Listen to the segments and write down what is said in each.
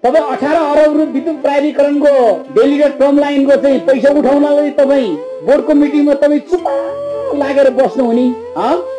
तपाईँ 18 अरब रु विद्युत प्राधिकरणको डेलिगेट टर्म लाइनको चाहिँ पैसा उठाउनलाई तपाईँ बोर्डको मिटिङमा तपाईँ चुप लागेर बस्नु हुने,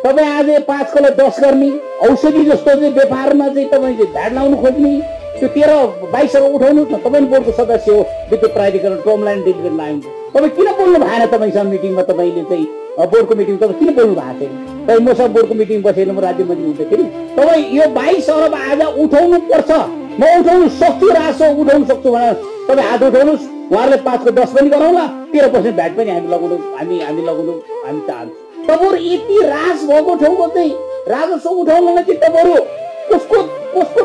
तपाईँ आज 5 कले 10 गर्ने औषधि जस्तो चाहिँ व्यापारमा चाहिँ तपाईँ भ्याट लाउनु खोज्ने, त्यो 13-22 उठाउनु न। तपाईँ बोर्डको सदस्य हो विद्युत प्राधिकरण टर्म लाइन डेलिगेट लाइनको, तपाईँ किन बोल्नु भएन? तपाईँसँग मिटिङमा तपाईँले चाहिँ बोर्डको मिटिङ तपाईँ किन बोल्नु भएको छैन? तपाईँ मसँग बोर्डको मिटिङ बसेन, म राज्य मन्त्री हुँदाखेरि तपाईँ यो 22 अरब आज उठाउनु पर्छ, म उठाउनु सक्छु, रासो उठाउनु सक्छु भनेर तपाईँ हात उठाउनुहोस्। उहाँहरूले 5 को 10 पनि गराउँला, 13% भ्याट पनि हामी लगाउनु हामी चाहन्छौँ। तपाईँहरू यति रास भएको ठाउँको चाहिँ राजस्व उठाउनलाई चाहिँ तपाईँहरू कसको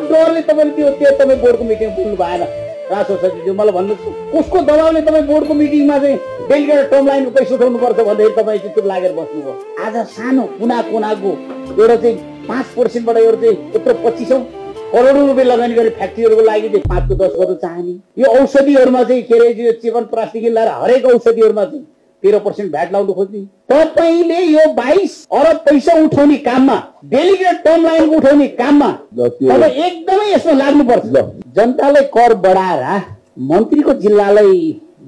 डरले तपाईँले त्यो तपाईँ बोर्डको मिटिङमा बोल्नु भएन? राजस्व सचिवज्यू मलाई भन्नुहोस्, कसको दबाउले तपाईँ बोर्डको मिटिङमा चाहिँ डेलिगेट टर्म लाइनको पैसा उठाउनुपर्छ भन्दाखेरि तपाईँ चाहिँ चुप लागेर बस्नुभयो? आज सानो कुनाको एउटा चाहिँ 5%बाट एउटा चाहिँ यत्रो 2500 करोडौँ रुपियाँ लगानी गरी फ्याक्ट्रीहरूको लागि चाहिँ 5 को 10 गर्नु चाहने, यो औषधिहरूमा चाहिँ के अरे यो चिकन प्लास्टिक लगाएर हरेक औषधिहरूमा चाहिँ 13% भ्याट लाउनु खोज्ने, तपाईँले यो 22 अरब पैसा उठाउने काममा डेलिगेट टर्म लाइन उठाउने काममा तपाईँ एकदमै यसमा लाग्नुपर्छ। जनतालाई कर बढाएर मन्त्रीको जिल्लालाई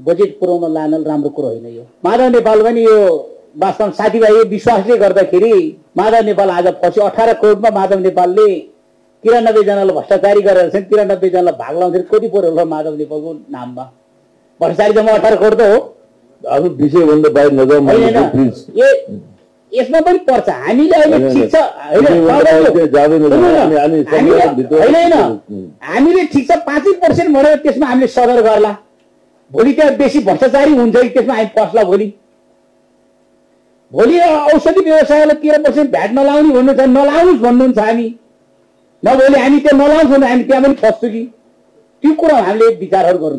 बजेट पुर्याउन लान राम्रो कुरो होइन यो। माधव नेपाल पनि यो वास्तवमा साथीभाइ विश्वासले गर्दाखेरि माधव नेपाल आज फस्यो। 18 करोडमा माधव नेपालले 93 जनालाई भ्रष्टाचारी गरेर छन्, 93 जनालाई भाग लाउँछन्। कति पऱ्यो होला माधव नेपालको नाममा? भ्रष्टाचारी जम्मा 18 करोड त हो। अब विषयभन्दा बाहिर नजाउँ, यसमा पनि पर्छ। हामीले अहिले ठिक छ हामीले ठिक छ 5% भनेर त्यसमा हामीले सदर गर्ला, भोलि त्यहाँ बेसी भ्रष्टाचारी हुन्छ कि त्यसमा हामी पस्ला। भोलि औषधि व्यवसायलाई 13% भ्याट नलाउने भन्नु छ, नलाउनुहोस् भन्नुहुन्छ हामी, नभोलि हामी त्यो नलाउँछौँ, हामी त्यहाँ पनि फस्छौँ कि? त्यो कुरा हामीले विचारहरू गरौँ।